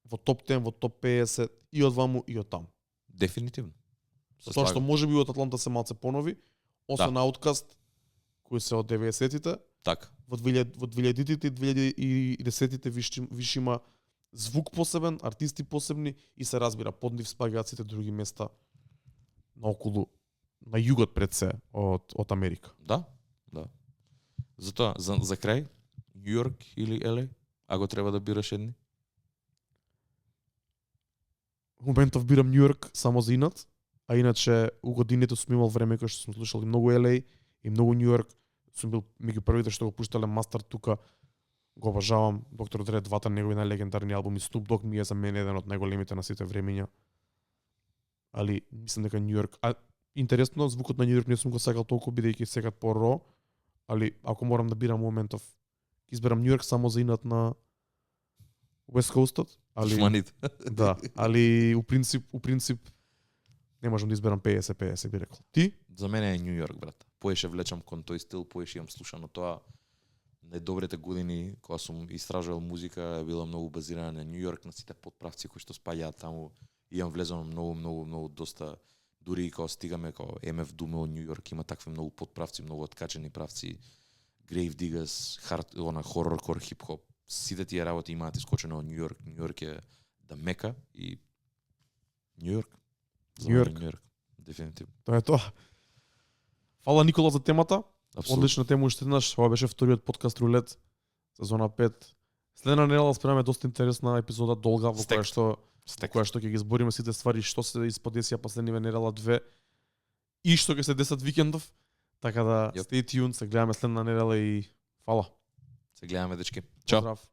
во топ 10, во топ 50 и од ваму и од таму. Дефинитивно. Тоа што можеби од Атланта се малце понови, освен Outkast, кои се од 90-тите, Така. во 2000-тите и 2010-тите виш има звук посебен, артисти посебни и се разбира под нив спаѓаат сите други места наоколу на југот пред се од Америка. Да. Затоа за крај Нью Йорк или LA, ако треба да бираш едни? Во моментов бирам Нью Йорк само за инат, а иначе у годините сум имал време кога што сум слушал и многу LA и многу Нью Йорк. Сум бил меѓу првите што го пуштале Мастер тука. Го обожавам. Доктор Дре, двата негови најлегендарни албуми. Snoop Dogg ми е за мене еден од најголемите на сите времиња. Али мислам дека Нью Йорк, интересно, звукот на Нью Йорк не сум го сакал толку бидејќи секад по-ро, али ако морам да бирам моментов, изберам Нью Йорк само за инат на West Coast-от, али Шманит. да, али у принцип не можам да изберам 50-50 би рекол. Ти? За мене е Нью Йорк, брат. Поеше влечам кон тој стил, поеше имам слушано тоа. Најдобрите години кога сум истражувал музика била многу базирана на Нью Йорк, на сите потправци кои што спаѓаат таму. Имам влезено многу доста, дури и кога стигаме кога MF Doom од Нью Йорк има такви многу потправци, многу откачени правци. Grave Diggers, хорор, хип-хоп. Сите тие работи имаат искочено од Нью Йорк. Нью Йорк е да мека и Нью Йорк. Нью Йорк. Дефинитивно. Тоа е тоа. Фала Никола за темата. Апсолутно. Одлична тема уште еднаш. Ова беше вториот подкаст Рулет, сезона 5. Следна недела спремаме доста интересна епизода, долга, во која што ќе ги збориме сите ствари што се исподесија последниве недела 2 и што ќе се десат викендов. Така да stay tuned, се гледаме следна недела и фала. Се гледаме, дечки. Чао. Поздрав.